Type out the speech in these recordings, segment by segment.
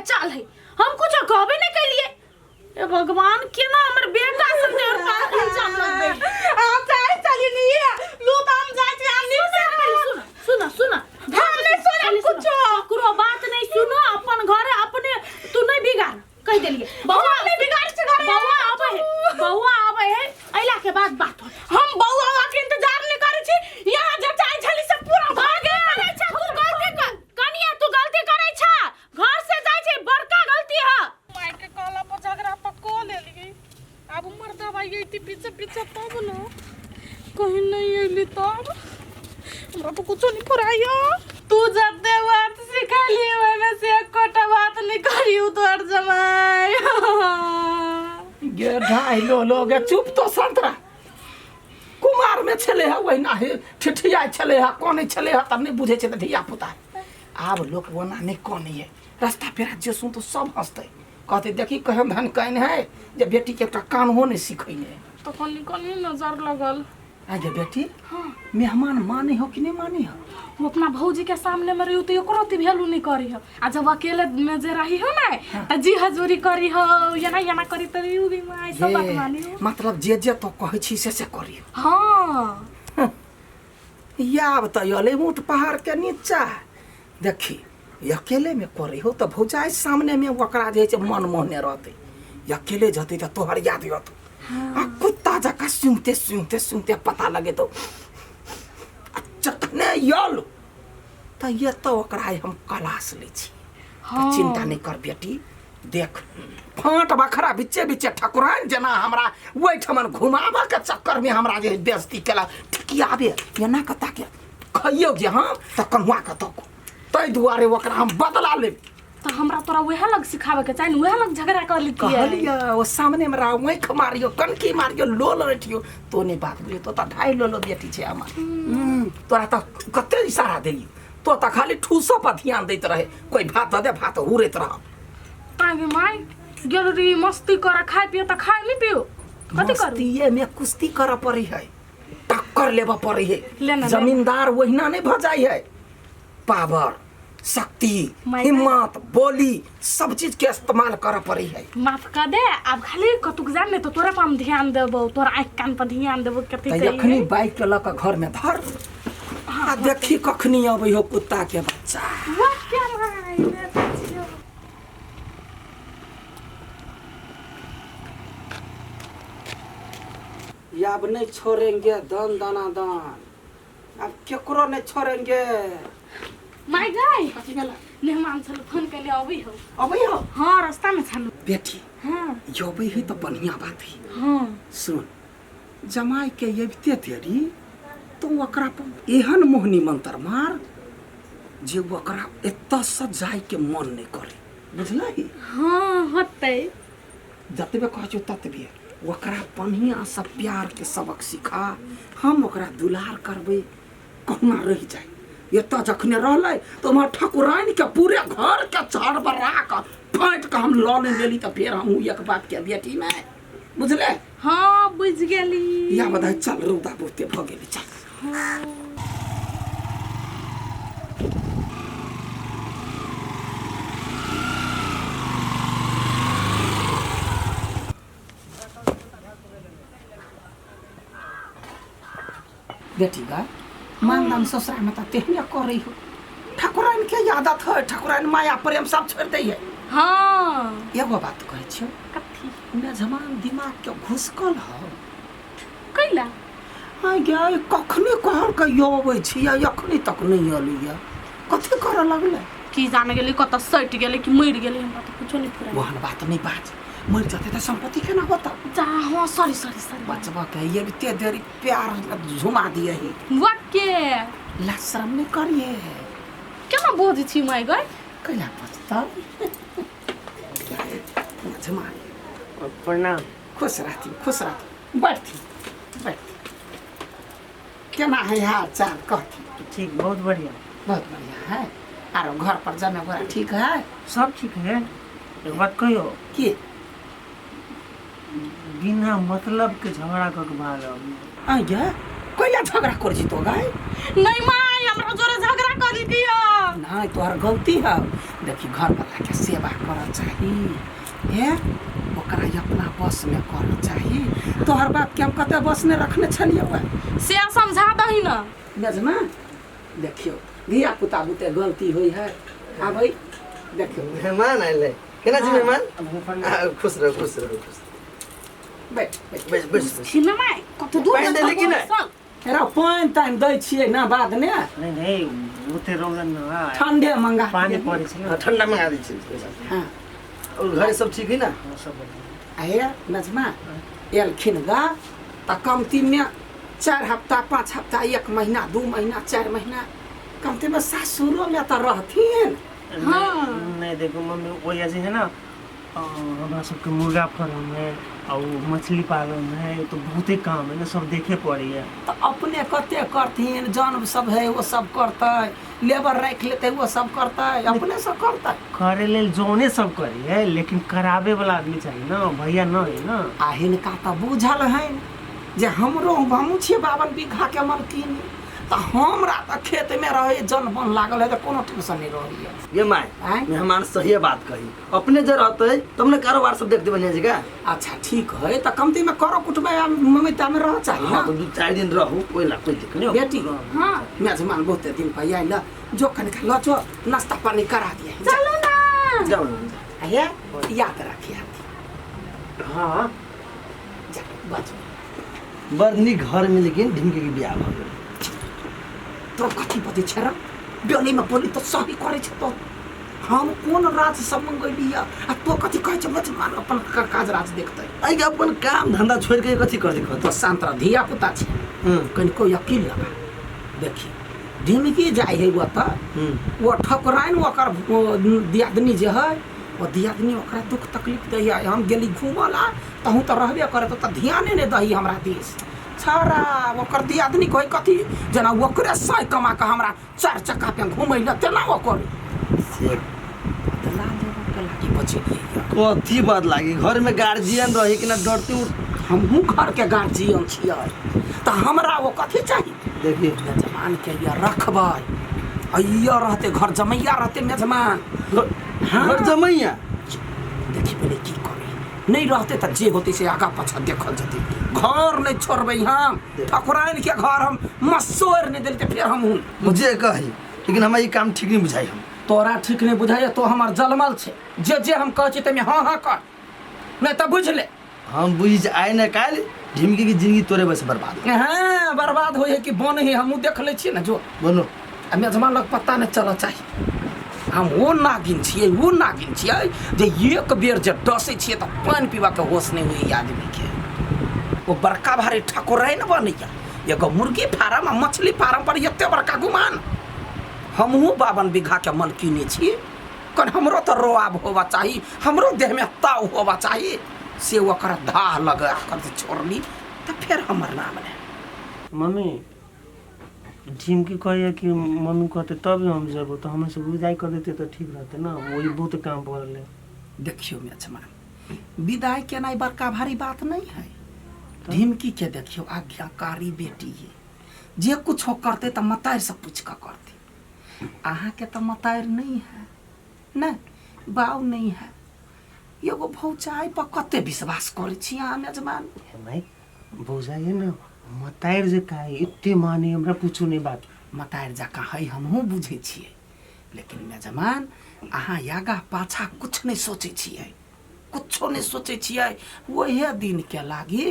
चाल है हम कुछ कहबे नहीं कैलिए ए भगवान केना हमर बेटा सन देर पर इल्जाम लगबे हम चाहे चली नहीं लू तो हम जाए छी हम नहीं सुन सुन सुन हम नहीं सुनब कुछो। ककरो बात नहीं सुनो अपन घर अपने तू नहीं बिगाड़ कह देलिए बउआ नहीं बिगाड़ छै घरे। बउआ आबै है बउआ आबै है अइला के बाद बात होत हम बउआ के इंतजार नहीं करै छी यहाँ जे चाहे छली से पूरा भऽ गेल करै छा तू गलती कर कनिया तू गलती करै छा घर से जाइ छै बड़का गलती है माय के कहला पर झगड़ा पर कऽ लेलियै आब उमर दवाई अयती पीछे पीछे तब न कहीं नहीं अयली तब हमरा तो कुछो नहीं फुराइयो तू जते बात सिखली ओहिमे से एकोटा बात नहीं करियो तोहर जमाई गे ढाई लो लो गे चुप तो शांत रह कुमार में छले है वही हे ठिठिया छले है कौन छले है तब नहीं बुझे छे धिया पुता आब लोक ओना नहीं कौन है रास्ता पेरा जे सुन तो सब हंसते कहते देखी कहन धन can है जे बेटी के एकटा कान हो नहीं सिखैने तो कनी कनी नजर लगल आगे बेटी मेहमान माने हो कि नहीं माने हो वो अपना भौजी के सामने में रही तो एको रत्ती वैल्यू नहीं करी हो आ जब अकेले में जे रही हो ना त जी हजूरी करी हो याना याना करी त you गई माई सब बात ये, मानी हो मतलब जे जे तो कहै छी से से करी हाँ याब तऽ अयलै ऊँट पहाड़ के नीचा देखी अकेले में करे हो तऽ भौजाइ सामने में ओकरा जे छै मन मोहने रहतै अकेले जतै तऽ तोहर याद अतौ आ कुत्ता जकाँ सुनते सुनते सुनते पता लगेतौ आ जखने यल तऽ एतऽ ओकरा आइ हम क्लास लै छी तऽ चिन्ता नहि कर बेटी देख फाँट बखरा बिच्चे बिच्चे ठकुराइन जेना हमरा ओहिठमन घुमाबऽ के चक्करमे हमरा जे बेइज्जती केलक ठिकियाबे एना कऽ ताके खइयौ जे हम तऽ कन्हुआ कऽ तकू ताहि दुआरे ओकरा हम बदला लेब तो हमरा तोरा वएह लग सिखावे के चाही वएह लग झगड़ा कर लेती कहलियै ओ सामने में रहा आँखि मारियो कनकी मारियो लोल रटियो तो नहीं बात बुझे तो तऽ ढाई लोलो बेटी छै हमर तोरा तऽ कते इशारा देलियौ तो तऽ खाली ठूसो पर ध्यान दैत रहे कोई भात दऽ दे भात हुरैत रह आगे माय गेल रही मस्ती कर खाय पियो तऽ खाय नहीं पियो कथी करू मस्तिये में कुश्ती करऽ पड़ै है टक्कर लेबऽ पड़ै है लेना, लेना। जमींदार ओहिना नहीं भऽ जाइ है पावर शक्ति माय हिम्मत बोली सब चीज के इस्तेमाल करऽ पड़ै है माफ कर दे आब खाली कतुक जान नहीं तो तोरा पर हम ध्यान देबो तोरा आँख कान पर ध्यान देबो कथी तऽ कही अखनी बाइक के लऽ कऽ घर में धर आ देखी कखनी अबै हो कुत्ता के बच्चा वाह क्या माय मैं तो छियो। अब नहीं छोड़ेंगे दन दाना दान अब केकरो नहीं छोड़ेंगे माय गाय कथी भेला मेहमान छल फोन केले अबै हो अबै हो हाँ रास्ता में छलु बेटी हाँ अबै है तऽ बढ़िया बात है हाँ सुन जमाई के अबिते देरी तो ओकरा पर एहन मोहनी मंत्र मार जे ओकरा एतऽ से जायके मन नहि करे बुझलही हाँ होतै जतबे कहै छियौ ततबे ओकरा बढ़िआँसँ प्यारके सबक सिखा हम ओकरा दुलार करबै कहुना रहि जाय एतऽ जखने रहलै तऽ उम्हर ठकुराइनके पूरे घरके छड़ बड़ा कऽ फाटि कऽ हम लऽ नहि लेली तऽ फेर हमहूँ एक बापके बेटी नहि बुझले हाँ बुझ गेली या बधाई चल रौदा बहुते भऽ गेलै चल बेटी गा मान दान ससुरा में तऽ तेहने करै हो ठकुराइन के आदत है ठकुराइन माया प्रेम सब छोड़ दै है हाँ एगो बात कहै छियौ कथी मेजमान दिमाग के घुसकल हौ कैला आइ गे कखने कहल के अबै छी आ एखनी तक नहि एलैया कथी करऽ लगलै की जाने गेली कतऽ सटि गेलै कि मरि गेलै हमरा तऽ कुछो नहि फुराइ ओहन बात नहि बाज मरि जेतै तऽ सम्पत्ति केना होतौ जा हाँ सॉरी सॉरी सॉरी बचबा के अबिते देरी प्यार झुमा दिए ही वाके लाज शरम नहि करिए केना बजै छी माय गै कैला बजतौ झुमा प्रणाम खुश रहती खुश रहती बैठती बैठती केना है हाल चाल कहती ठीक बहुत बढ़िया बहुत बढ़िया है आरो घर पर जमे गोरा ठीक है सब ठीक है एक बात कहियो की बिना मतलब के झगड़ा कऽ के भागब आ गे कैला झगड़ा कर छी तो गाय नहीं माय हमरा जोरे झगड़ा कर दिया नहीं तोहर गलती है देखी घरवलाके सेवा करऽ चाही हे ओकरा अपना बसमे करऽ चाही। तोहर बापके हम कते बसमे रखने छलियौ हँ। से समझा दही न। मेजमा देखियौ धिया पुता बुते गलती होइ है आबै देखियौ। मेहमान आयल है, केना छी मेहमान? खुश रहो खुश रहो खुश बैठ बैठ बैठ बैठ। छिनमाय कत दूर पानि देली कि नहि? हेरा पानि तानि दै छियै ना बाद ने। नहीं नहीं ओते रौदा न ठंडे मंगा पानी पड़ै छै हाँ, ठंडा मंगा दै छी। हाँ और घरे सब ठीक है ना? हाँ, सब बढ़िया। हे नजमा एलखिन गा तऽ कमतीमे 4 हफ्ता 5 हफ्ता 1 महीना 2 महीना 4 महीना कमतीमे सासुरोमे तऽ रहथिन। हाँ नहीं देखो मम्मी वो जे है ना हमरा सबके मुर्गा फार्म है और मछली पालन है तो बहुते काम है ना, सब देखे पड़े है। तो अपने कते करथिन, जन सब है वो सब करतै, लेबर राखि लेतै वो सब करतै, अपने सब करतै। करे लेल जोने सब करे है लेकिन कराबे वाला आदमी चाहिए ना, भैया न है ना। आ हिनका तऽ बुझल है जे हमरो हमहूँ छियै 52 बीघा के मलकिन, तऽ हमरा तऽ खेतमे रहै जन बन लागल है तऽ कोनो टेंशन नहीं रहैया। ये my मेहमान सही बात कही, अपने जे रहते तब ने कारोबार सब देखते बढ़िया जी का। अच्छा ठीक है तऽ कमती में करो कुटुम्ब मम्मी तामे रह चाही ना। हाँ, तो 2-4 दिन रहू कोई ला कोई दिक्कत नहीं। बेटी हाँ मेजमान बहुते दिन पर आयल जो कनिक ल जो नाश्ता पानी करा दिए। चलू ना जाओ हे याद रखिए। हाँ जा बच बड़ नीक घर में लेकिन ढिमके के बियाह भ गेल। तो कथी बजै छै रे? बेली में बोली तो सही करै छै तो हम कोन राज सब मंगैली आ तो कथी कहै छै मेजमान अपन काज राज देखतै। आइ के अपन काम धंधा छोड़ के कथी करतै? तो शांत रह, धिया पुता छै कनिको यकीन लगा। देखी ढिमकी जाइ है ओतऽ ओ ठकुराइन ओकर दियादनी जे है ओ दियादनी ओकरा दुख तकलीफ दै है। हम गेली घूमऽ ला तहूँ तऽ रहबे करे तऽ ध्याने नहि दही हमरा दिस। छाड़ा ओकर दियादनी कहै कथी जेना ओकरे सही कमा कऽ हमरा 4 चक्का पे घुमै लए तेना ओकर बदला लेबऽ लागी बचेलियै। कथी बात लागी घर में गार्जियन रहे कि ना डरती? हमहूँ घर के गार्जियन छियै तऽ हमरा ओ कथी चाही? देखिए मेजमान के ये रखबै अइया रहते घर जमैया रहते मेजमान। हाँ घर जमैया देखी पहिले की करे नहीं रहते तऽ जे होते से आगा पाछा देखल जते। घर नहीं छोड़बै हम, ठकुराइन के घर हम मसोर नहीं देलते फेर हम हूँ। मुझे कही लेकिन हमरा ई काम ठीक नहीं बुझाई। हम तोरा ठीक नहीं बुझाइए तो हमार जलमल छे, जे जे हम कहै छी तमे हाँ हाँ कर नहीं तऽ बुझ ले। हम बुझ आइ न काल्हि ढिमकी की जिंदगी तोरे बस बर्बाद। हाँ बर्बाद होइ है कि बन है हमहूँ देख लै छियै ना। जो बोलो आ मेजमान लग पता नहीं चलऽ चाही। हम ओ नागिन छियै ओ नागिन छियै जे एक बेर जे डसै छियै तऽ पानि पीबाके होश नहि होइए आदमीके। ओ बड़का भारी ठकुराइन बनैया एगो मुर्गी फार्म आ मछली फार्म पर एते बड़का गुमान। हमहूँ 52 बीघा के मलकिनी छी, कन हमरो तऽ रोआब होबा चाही, हमरो देहमे ताव होबा चाही। से ओकर धाह लगा कर छोड़ली तऽ फेर हमर नाम नहि। मम्मी ढिमकी कहैया कि मम्मी कहते तब हम जेबो तो हमें सब विदाई कर देते तो ठीक रहते ना, वही बहुत काम पड़ल है। देखियो मेजमान विदाई केनाइ बड़का भारी बात नहीं है। ढिमकी के देखियो आज्ञाकारी बेटी है, जे कुछो करते तऽ मतारि से पूछ कऽ करते। अहाँके तऽ मतारि नहीं है ने, बाउ नहीं है, एगो भौजाइ पर कते विश्वास करै छी अहाँ मेजमान? भाई भौजाइ है ना मतारि जे काहे एते माने हमरा पूछू नहीं बात। मतारि जकाँ है हमहूँ बुझै छियै, लेकिन मेजमान अहाँ आगा पाछा कुछ नहीं सोचै छियै, कुछो नहीं सोचै छियै। ओहे दिन के लागी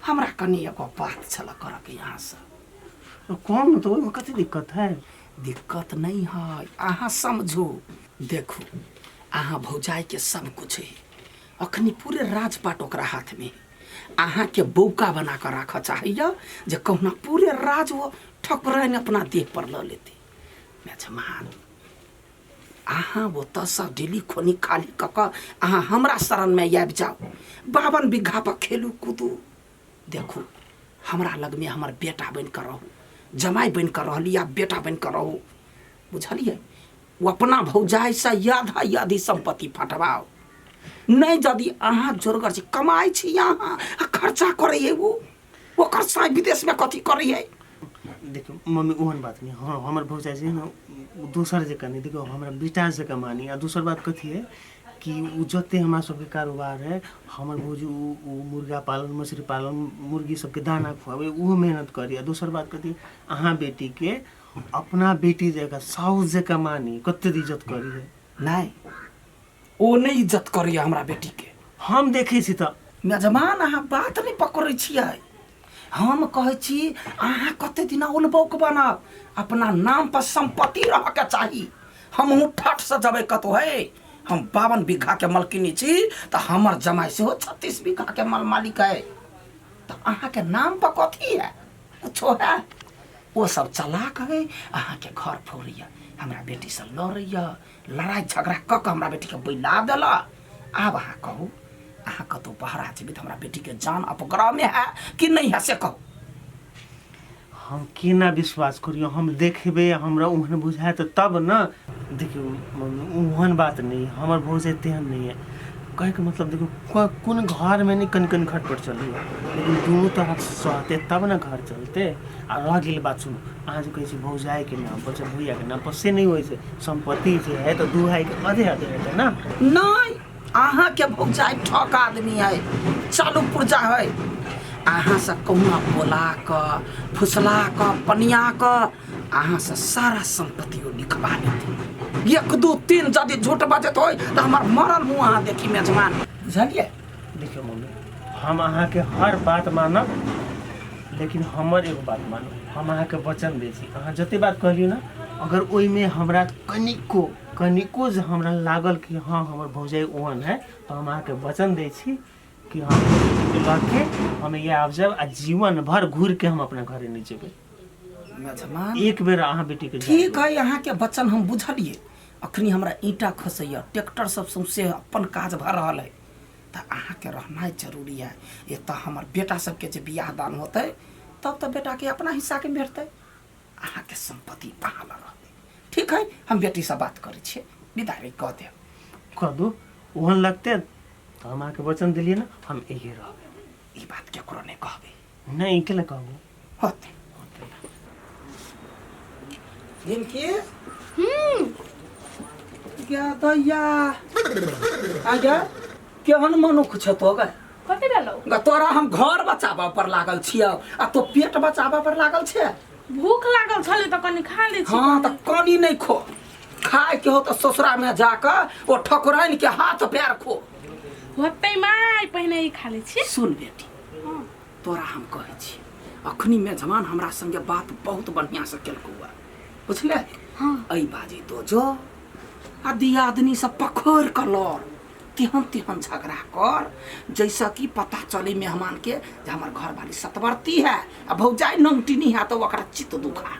हमरा कनि एगो बात छल करऽके यहाँसँ। कौन तो ओहिमे कथी दिक्कत है? दिक्कत नहीं है अहाँ समझू। देखू अहाँ भौजाइके सब कुछ है, अखनी पूरे राजपाट ओकरा हाथमे है। अहाँके बौका बना कऽ राखऽ चाहैया जे कहुना पूरे राज वो ठकुराइन अपना देह पर लऽ लेतै। मेजमान अहाँ ओतऽसँ डेली खोनी खाली कऽ कऽ अहाँ हमरा शरणमे आबि जाउ, 52 बीघा पर खेलू कूदू। देखू हमरा लगमे हमर बेटा बनि कऽ रहू, जमाइ बनि कऽ रहली आ बेटा बनि कऽ रहू, बुझलियै? ओ अपना भौजाइसँ आधा आधी सम्पत्ति फटवाउ। नहीं यदि अहाँ जोरगर छी कमाइ छी अहाँ आ खर्चा करै है ओ ओकर साइ विदेशमे कथी करै है। देखियौ मम्मी ओहन बात नहि। हँ, हमर भौजाइ जे है ने ओ दोसर जकाँ नहि, देखियौ हमरा बेटा जकाँ मानी। आ दोसर बात कथी है कि ओ जते हमरा सबके कारोबार है, हमर भौजी ओ मुर्गा पालन, मछली पालन, मुर्गी सबके दाना खुआबै, ओहो मेहनत करी। आ दोसर बात कथी, अहाँ बेटीके अपना बेटी जकाँ साउस जकाँ मानी, कते इज्जत करी है। नहि, ओ नहि इज्जत करैए हमरा बेटीके। हम देखै छी तऽ मेजबान, अहाँ बात नहि पकड़ै छियै। हम कहै छी अहाँ कते दिना उलबौक बनब? अपना नाम पर सम्पत्ति रहके चाही। हमहूँ ठटसँ जेबै कतहु। हे, हम 52 बीघाके मलकिनी छी तऽ हमर जमाइ सेहो 36 बीघाके मल मालिक है। तऽ अहाँके नाम पर कथी है? कुछो है? ओ सब चलाक है, अहाँके घर फोड़ैया, हमरा बेटीसँ लड़ैया, लड़ाइ झगड़ा कऽ कऽ हमरा बेटीके बैला देलक। आब अहाँ कहू, अहाँ कतहु बहरा जेबै तऽ हमरा बेटीके जान अपग्रहमे है कि नहि है, से कहू। हम केना विश्वास करियौ? हम देखबै, हमरा ओहन बुझायत तब ने। देखियौ मम्मी, ओहन बात नहि, हमर भौजाइ तेहन नहि है। कहैके मतलब देखियौ, कोन घरमे नहि कनि कनि खटपट चलैए, लेकिन दुनू तरफ सहतै तब ने घर चलतै। आ रह गेल बात, सुनू, अहाँ जे कहै छी भौजाइके नाम पर छै, भैयाके नाम पर, से नहि होइ छै। सम्पत्ति जे है तऽ दू भाइके आधे आधे हेतै ने। नहि, अहाँके भौजाइ ठक आदमी है, चालू पुर्जा है। अहाँ से कहुना बोला कऽ, फुसला कऽ, पनिया कऽ अहाँ से सारा सम्पत्ति ओ लिखवा लेतै। 1 2 3 यदि झूठ बजैत होय तऽ हमर मरल मुँह अहाँ देखी मेजबान, बुझलियै? देखियौ मम्मी, हम अहाँके हर बात मानब, लेकिन हमर एगो बात मानू। हम अहाँके वचन दै छी, अहाँ जते बात कहलियै ने, अगर ओहिमे हमरा कनिको कनिको जे हमरा लागल कि हँ हमर भौजाइ ओहन है, तऽ हम अहाँके वचन दै छी कि हम बेटीके लऽ के हम यहाँ आबि जायब आ जीवन भर घुरि के हम अपना घरे नहि जेबै। मेजबान, एक बेर अहाँ बेटीके जाय ठीक है, अहाँके वचन हम बुझलियै। अखनी हमरा ईंटा खसैया, ट्रैक्टर सब सौंसे अपन काज भऽ रहल है, तऽ अहाँके रहनाइ जरूरी है एतऽ। हमर बेटा सबके जे बियाह दान होतै तब तऽ बेटाके अपना हिस्साके भेटतै। अहाँके सम्पत्ति अहाँ लग रहतै। ठीक है, हम बेटीसँ बात करै छियै, विदाई कऽ देब। कऽ दू। ओहन लगतै तऽ हम अहाँके वचन देलियै ने, हम एहिए रहबै। ई बात केकरो नहि कहबै। नहि, के लए कहबो? होतै जिनकी क्या दैया आगे केहन मनुख छ तो गे? कथी भेलौ? ग तोरा हम घर बचाबऽ पर लागल छियौ आ तो पेट बचाबऽ पर लागल छै। भूख लागल छलै तऽ कनि खा लै छी। हाँ, तऽ कनि नहि खो। खाय के हो तऽ ससुरा में जाकऽ ओ ठकुराइन के हाथ पैर खो। होतै माय, पहिने ई खा लै छी। सुन बेटी, तोरा हम कहै छी, अखनी मेजबान हमरा संगे बात बहुत बढ़िया से केलकौ है, बुझले? हाँ। एहि बाजी तो जो आ दियादनी सब पखोर कऽ लड़, तेहन तेहन झगड़ा कर जैसा कि पता चले मेहमान के जे हमर घरवाली सतवर्ती है आ भौजाई नंगटिनी है, तऽ ओकरा चित्त दुखा।